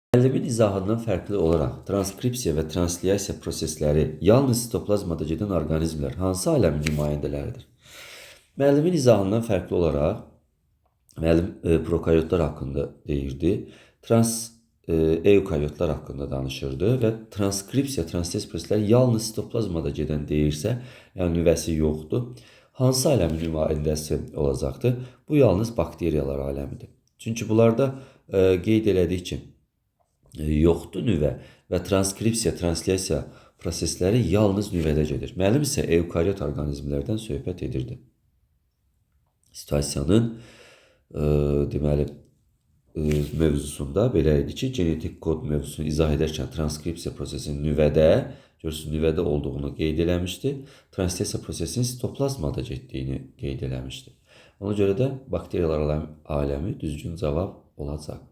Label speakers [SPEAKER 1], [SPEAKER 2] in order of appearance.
[SPEAKER 1] Müəllimin izahından fərqli olaraq transkripsiya və translyasiya prosesləri yalnız sitoplazmada gedən orqanizmlər hansı aləmin nümayəndələridir? Müəllimin izahından fərqli olaraq müəllim prokaryotlar haqqında deyirdi. Eukaryotlar haqqında danışırdı və transkripsiya, translyasiya prosesləri yalnız sitoplazmada gedən deyirsə, yəni nüvəsi yoxdur. Hansı aləmin nümayəndəsi olacaqdır? Bu yalnız bakteriyalar aləmidir. Çünki bunlarda qeyd elədik ki, yoxdur nüvə və transkripsiya, translyasiya prosesləri yalnız nüvədə gedir. Müəllim isə eukaryot orqanizmlərdən söhbət edirdi. Situasiyanın deməli mövzusunda belə idi ki, genetik kod mövzusunu izah edərkən transkripsiya prosesinin nüvədə, görürsünüz, nüvədə olduğunu qeyd eləmişdi. Translyasiya prosesinin sitoplazmada getdiyini qeyd eləmişdi. Ona görə də bakteriyalar aləmi düzgün cavab olacaq.